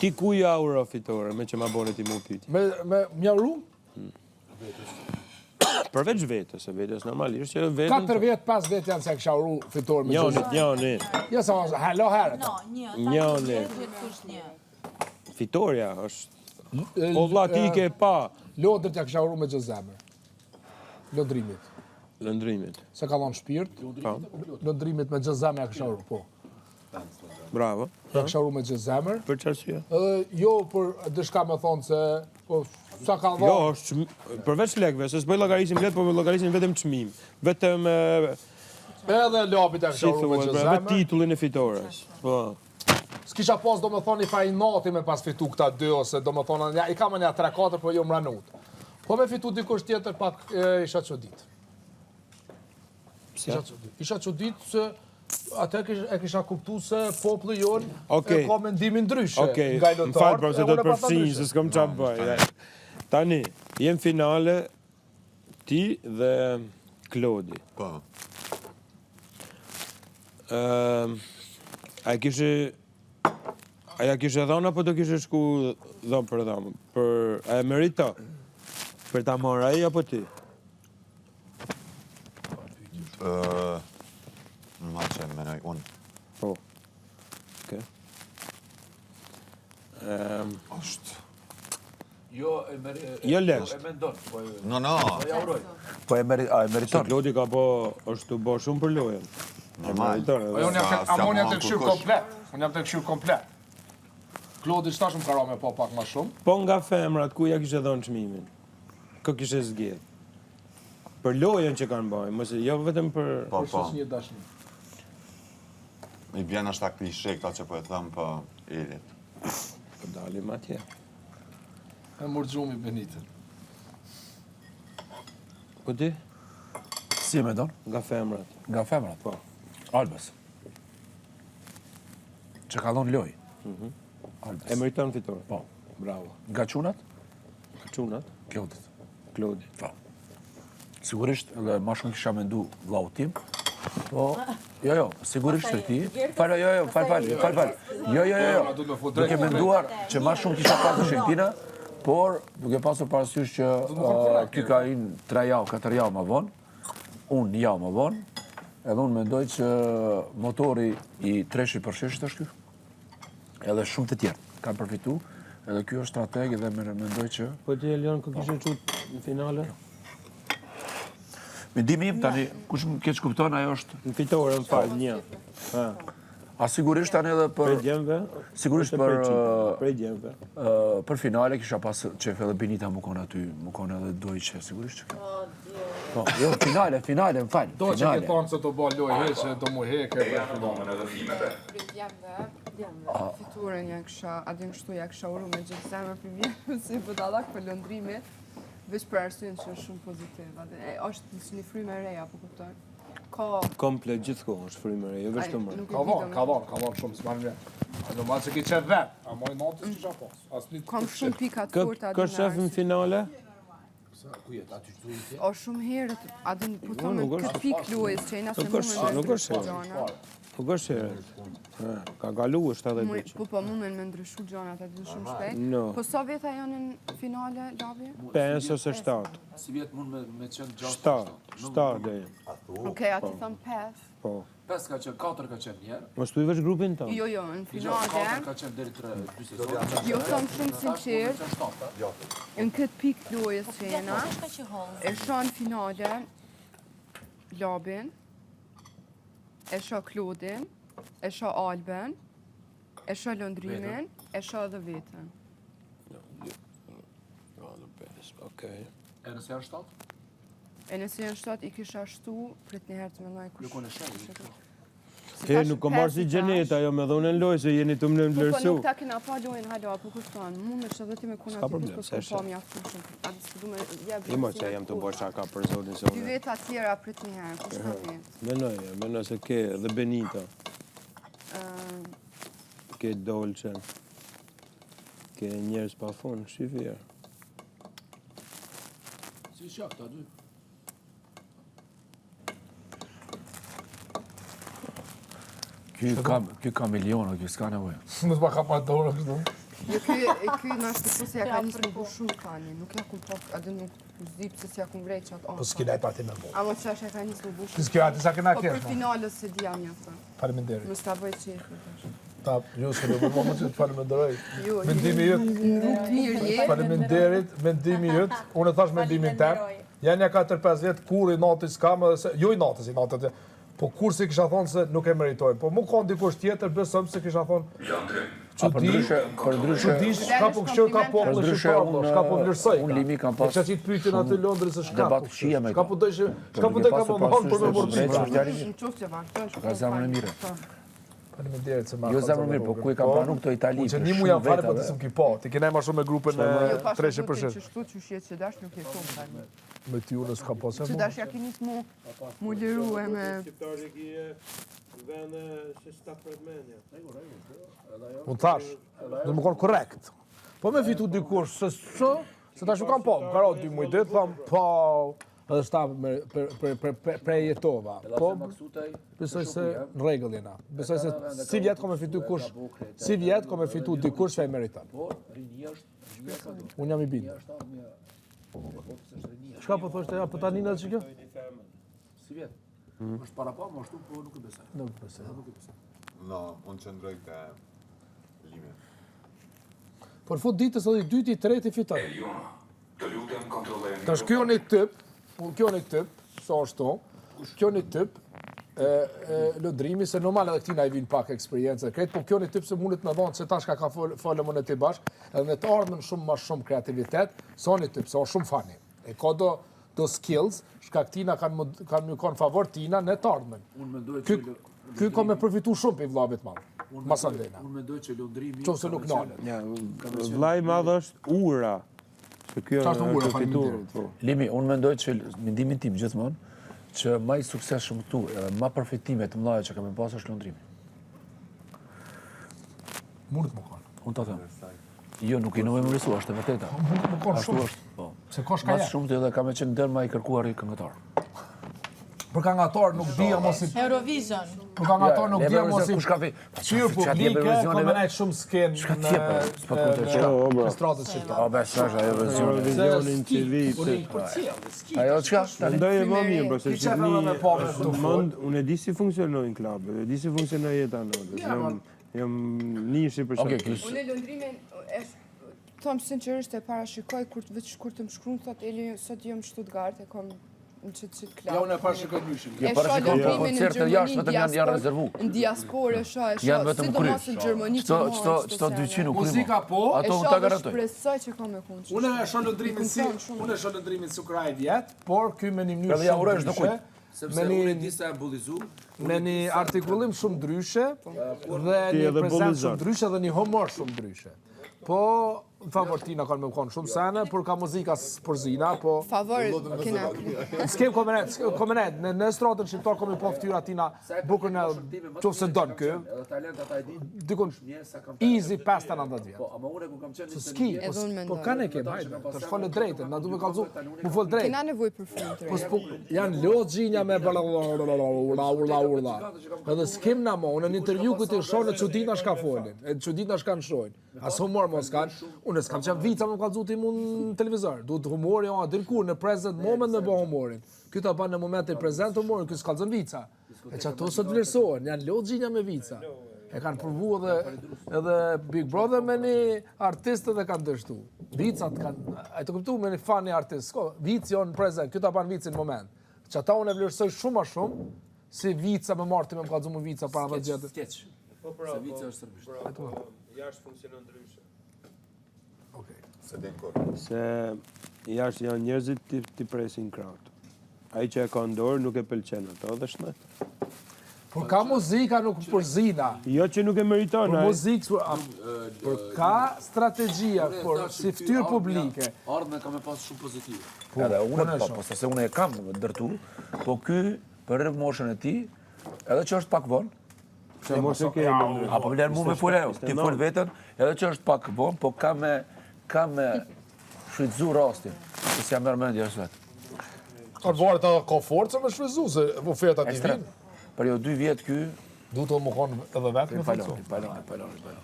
Ti ku ja uro fitore, me që ma bone ti mu pyetje. Me me m'ja uru? Përveç vetës, se vetës normalisht që vetën... 4 vjet, 5 vjet janë se kisha uru fitore me Njonit, njonit. Jo, se është, halo herët. No, një, Njoni. duhet thush një. Fitorja është... O vlla ti ke pa Lodrit ja kisha uru me gjithë zemër. Londrimit. Londrimit. Se ka dhënë shpirt. Po. Londrimit me gjithë zemër ja kisha uru, po. Bravo. Ja kisha uru me gjithë zemër. Për çfarë arsye? Edhe jo për diçka me thonë se po sa ka dhënë. Jo, është çm... përveç lekëve, se s'po i llogarisim lekë, po llogarisim vetëm çmim. Vetëm edhe Labit ja kisha uru me gjithë zemër. Vetëm titullin e fitores. Po. S'kisha pas do me thonë një far inati me pas fitu këta dy ose do me thonë ja, i kam një 3-4 po jo mranut. Po me fitu dikush tjetër pak e, isha çudit. Pse? Isha çudit. Isha çudit se atë kish, e kisha kuptu se populli jonë okay. e ka mendimin ndryshe okay. nga lojtarët. Më fal, pra se do të përfshin, se s'kam ça bëj. Tani, jem finale ti dhe Klodi. Po. Ëm a e kishe a ja kishe dhënë apo do kishe shku dhëmë për dhëmë? Për a e merito? Për ta marrë ai apo ti? Ë, ma që menoj unë. Po. Okej. Ëm, Është. Jo, e mer, e, Jo lek. e mendon, po e, No, no. po ja uroj. Po e meri, a e se meriton. Klodi ka po është tu bo shumë për lojën. E Normal. meriton edhe. Po unë jam Sa- tek s'jam ama unë jam mohon të këshyr kurkush. komplet. Unë jam të këshyr komplet. Klodi shtash më ka ra me po pak ma shumë. Po nga femrat, ku ja kishe dhënë çmimin? Kë kishe zgjedh? Për lojën që kanë bërë, mos jo vetëm për Po, Për po. së një dashni. I bjen është ta klishe këta që po e them, po Elit. Po dalim atje. E mur gjumi Benitën. Po ti? Si e mendon? Nga femrat. Nga femrat? Po. Albës. Që ka dhonë lojë. Mhm. Albës. E meriton fitore. Po. Bravo. Nga çunat? Nga çunat? Klodit. Klodit. Po. Sigurisht, edhe ma shumë kisha mendu vllau tim, po, jo, jo, sigurisht të ti, fal, jo, jo, fal, fal, fal, fal, jo, jo, jo, jo, duke menduar që ma shumë kisha pasur Shenjtina, por duke pasur parasysh që ky ka hin 3 javë, 4 javë më vonë, unë një javë më vonë, edhe unë mendoj që motori i treshit për sheshit është ky. Edhe shumë të tjerë kanë përfitu, edhe ky është strateg dhe mendoj që... Po ti Elion, kë kishe çu në finale? Mendimi im tani, kush më keqkupton, ajo është... Në fitore, më fal, një. A sigurisht tani edhe për... Prej djemve? Sigurisht për... Prej djemve. Për finale kisha pas qef edhe Benita mu konë aty, mu konë edhe Dojqe, sigurisht që kjo. Po, jo, finale, finale, më fal. Do që ke thonë se të bo lojë heqe, do mu heke për finale. Prej djemve, fitoren ja kisha, a din kështu ja kisha uru me gjithë zemër për vjemë, si budallak për Londrimit, veç për arsyen që është shumë pozitiv. A din, e, është një frymë e re, apo kupton? Ka... Komplet gjithkohë është frymë e re, jo veç të mërë. Ka vonë, ka vonë, ka vonë shumë, s'ma në A normal që ki qef vetë, a moj natës që kisha pas. Asnjë Kam shumë pika të forta. Kë shef në finale? O shumë herët, a din po thonë këtë pikë lojës që jena se Nuk është, nuk është herët. Nuk është herët. Ka kalu është edhe duqë. Po po mundën me ndryshu gjanat, a din shumë shpejt. Po sa veta janë në finale, Lavi? 5 ose 7. Si vjetë mund me qenë 6 7, 7 dhe jenë. Okej, a ti thëmë 5. Po. 5 ka qenë, 4 ka qenë njerë. Mos tu i vesh grupin tonë. Jo, jo, në finale. 4 ka qenë deri 3, 2 sezone. Jo, thëmë shumë sinqert. Në këtë pikë lojës që jena, e shoh në finale Labin, e shoh Klodin, e shoh Alben, e shoh Londrimin, e shoh edhe vetën. Okej. E nëse janë 7? E nëse janë 7, i kisha shtu, prit një herë të mendoj kush. Nuk unë e sheh. Ke nuk kom marrë si gjeneta, jo me dhonë në lojë, se jeni të më në Po, po, vlerësu. nuk ta kena pa lojën, halo, apo kupton, mund është edhe ti me kuna S'ka ti, problem, po se s'kom pa sheh. mjaft shumë. A di s'du me jep. Jo, mo, që jam të bërë shaka për zotin se Dy unë. veta tjera prit një herë, kush ka vetë? Menoj, menoj se ke dhe Benita, Ëm, ke Dolce, ke njerëz pa fund, shifje. Si shok, ta dy. Ky ka, ky ka miliona, ky s'ka nevojë. Mos ma ka pa dorë kështu. Jo, ky, ky në ashtu po se ja ka nisë me bushu tani, nuk ja kum pa, a dhe nuk zi pse s'ja kum vrejt qatë Po s'ki laj pati me bo. Amo që është ja ka nisë me bushu. Ti s'ke aty sa kena Po për kesh, mo. finalës se di jam mjafton. Faleminderit. Mos ta bëj qefin tash. Ta, jo, s'ke do më që të faleminderoj. Jo, Mendimi jot, Rrugë të mirë je. faleminderit, mendimi jot. Unë e thash mendimin tem. Falenderoj. Janë ja 4-5 vjet kur i natës s'kam edhe se jo i natës, i natës. Po kur si kisha thonë se nuk e meritojnë. Po mu kanë dikush tjetër, besoj se kisha thonë A për ndryshe, për ndryshe, Çudi, çka po kështu ka populli Për ndryshe, shqiptar, po, unë, çka po vlerësoj. unë Limi kam pas Kisha qitë pyetjen aty Londrës se çka. debat po këshia me Çka këto. po dojsh, çka po duke doj ka pasur po thonë për parasysh me se morë drejtë pyetje. është djali mirë. Në qoftë që vazhdon. Ka zemrën e mirë. Faleminderit se ma Jo ka zemrën e mirë, po ku i kam pranu këto Itali, Unë që për një mu shumë jam fare, po vetave. ti s'm ki pa. Ti kena ma shumë me grupin e Jo, pas treshe për që shesh. shtu që shje që dash nuk jeton tani. Me ty unë s'kam pasë. Që dash ja keni mu mu liru e me Shqiptari ki vende se s'ta pret mendja. Unë thash, do më konë korrekt. Po me fitu dikush, se së, se tash nuk kam po, më ka ra dy muj ditë, tham, po, edhe shta me, për, për, për, për, për jetova. Po, besoj se në rregull jena. Besoj se si vjet ka me fitu kush, si vjet ka me fitu dikush që e meriton. Po, rinia është, rinia ka do. Unë jam i bindur. Është ardhmja. Po, pse është rinia. Çka po thoshte, ja, po tani në që kjo? Si vjet. Është parapa, më ashtu, po nuk e besoj. Nuk besoj. Nuk e besoj. No, unë qëndroj te Limi. Por fund ditës edhe i dyti, i treti fitoi. Të lutem kontrollojeni. Tash kjo një tip, po kjo një tip, sa është to, kjo një tip, e, e, lëndrimi, se normal edhe këtina i vinë pak eksperiencë, krejt, po kjo një tip se mundet me dhonë se tash ka ka fol, folëm unë e ti bashk, edhe në të ardhmen shumë ma shumë kreativitet, sa një tip, sa është shumë funny. E ka do, do skills, shka këtina kanë më, kanë më kanë favor tina në të ardhmen. Unë mendoj Ky, që ky ka me përfitu shumë për vllabit madh, masandena. Unë mendoj që Londrimi Qoftë se nuk nalet. Ja, vllai i madh është ura. Se kjo Qa është ura, fitur, faleminderit. po. Limi, unë mendoj që mendimin tim gjithmonë që ma i suksesshëm këtu edhe ma përfitime të mëdha që kam pas është Londrimi. Mundet më kanë. Unë ta them. Jo, nuk i nuk e më rësu, është e vërteta. Mundet më kanë Ashtu shumë. është, po. Se ka shka Ma jep. shumë të edhe ka me qenë ndër ma i kërkuar i këngëtar. Për kangatar nuk di mos i Eurovision. Për kangatar nuk Ja, di Eurovision, mos i kush ka fi? Pa, Qyrë çka t'jep publike, Eurovision, ka e me nejt shumë skenë Çka t'jep, e, s'po të kuptoj, çka? Po, në stratës shqiptare. A, bes, është ajo Eurovision. Eurovisionin TV, pse. Ajo çka? Tani Mendoj e më mirë, bro, se Ki qef edhe me pa me është të fol. mend, unë e di si funksionojnë klubet, e di si funksionon jeta në natës. Jam jam nishi për Okej, çfarë. ky Unë Londrimin e them sinqerisht e parashikoj kur të veç kur të më shkruan thot Eli sot jam në Stuttgart e kam në çit çit klub. Ja, unë e parashikoj ndryshe. Jo, E shoh parashikon po Londrimin në koncerte Gjermani, jashtë vetëm janë janë diaspor- rezervu. Në diasporë e shoh, e Janë shoh, vetëm kry. sidomos në Gjermani Çto që çto marrin çto 200 u kry. Muzika po, E Ato unë shoh ta dhe garantoj. shpresoj që ka me konë. Unë e shoh Londrimin si, unë e shoh Londrimin si kraj vjet, por ky me një mënyrë Edhe ja shumë uroj çdo ndryshe, kujt. Sepse me unë e një di sa e bullizu, me një artikulim shumë ndryshe dhe Ti një edhe prezencë bullizon. shumë ndryshe dhe një humor shumë ndryshe. Po, në favor tina kanë me konë shumë sene, por ka muzika s'përzina, po... Favor kena. S'kem komenet, s'kem komenet, në, në stratën shqiptar komi po fytyra tina bukur në qoftë se don ky, edhe talent ata e din, dikun mirë sa kam easy 5-90 vjet. Po, ama unë kur kam qenë Se s'ki, Edhe po, unë po mendoj. kanë e kem, hajde, tash fole drejtën, na du me kallzu, mu fol drejt. Kena nevojë për frymë të Po re. s'po, janë lodgjinja me bla bla bla bla urla urla. Edhe s'kem na mo, unë në intervju ku ti shoh në çuditna shka folin, e çuditna shka në shojnë. As humor mos kanë. Unë s'kam qenë vica më kallzu ti mu në televizor. Duhet humori, ja, deri kur në present moment me bë humorin. Ky ta ban në momentin prezent humorin, ky s'kallzon vica. E që ato sot vlerësohen, janë lodgjinja me vica. E kanë provu edhe, edhe Big Brother me një artist edhe kanë dështu. Vicat kanë, a të kuptu me një funny artist, s'ko, vici janë në prezent, ky ta ban vicin në moment. Që ata unë e vlerësoj shumë ma shumë, si vica me marrë ti me më kallzu mu vica para 10 vjetë. Skeç. Po pra, Se vica është sërbisht. pra, po, jashtë funksionon ndryshe. Okej. Se din kur. Se jashtë janë njerëzit ti, ti presin kraut. Ai që e ka në dorë nuk e pëlqen ato dhe shnet. Por ka muzika nuk përzina. Jo që nuk e meriton, Për ai. muzikë, për, a, për ka strategjia, por si fytyrë publike. Ardhme ka me pas shumë pozitive. Po, Edhe unë unë e po, shoh. po se unë e kam ndërtu, po ky për rreth moshën e tij, edhe që është pak vonë, Se mos e ke ndryshe. apo më lër mu me fol ajo, ti fol veten, edhe që është pak vonë, po ka me ka me shfrytzu rastin, se s'ja merr mendja as vet. Ka varet edhe ka forcë me shfrytzu, se ofertat i Ekstrem. vinë. Për jo dy vjet ky, Duhet të më konë edhe vetë i me palon, forcu. i palon, i palon, i palon.